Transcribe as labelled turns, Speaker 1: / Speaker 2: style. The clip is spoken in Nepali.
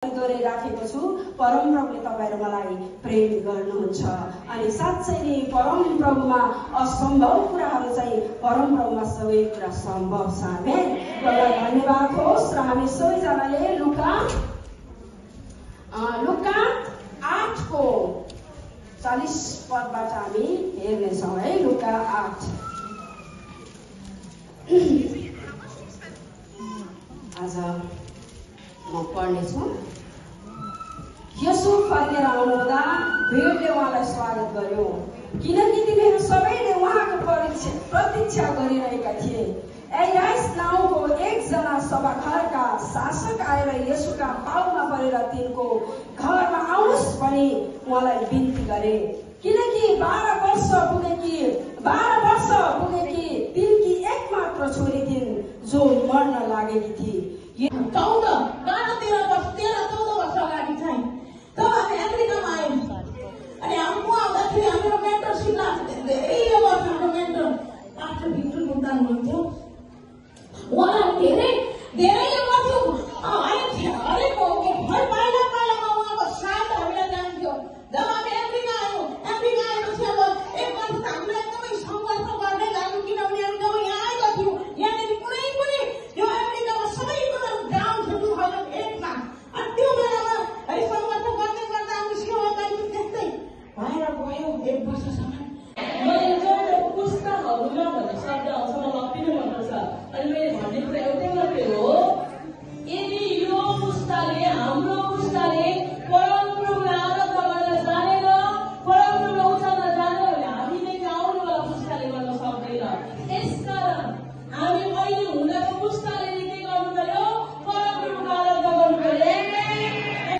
Speaker 1: राखेको छु। परमप्रभुले तपाईहरु मलाई प्रेम गर्नुहुन्छ अनि साच्चै नै परमप्रभुमा असम्भव कुराहरु चाहिँ परमप्रभुमा सबै कुरा सम्भव छ। आमेन। प्रभुलाई धन्यवाद होस्। र हामी सबैजनाले लुका 8 को 40 पदबाट हामी हेर्नेछौँ है। लुका 8 आज म पढ्नेछु। यसो फर्केर आउनुहुँदा भिडले उहाँलाई स्वागत गर्यो, किनकि तिनीहरू सबैले उहाँको प्रतीक्षा गरिरहेका थिए। एयास नाउँको एकजना सभाघरका शासक आएर येशूका पाउमा परेर तिनको घरमा आउनुहोस् भनी उहाँलाई बिन्ती गरे, किनकि 12 वर्ष पुगेकी तिनकी एकमात्र छोरी थिइन् जो मर्न लागेकी थिए।
Speaker 2: 12, 13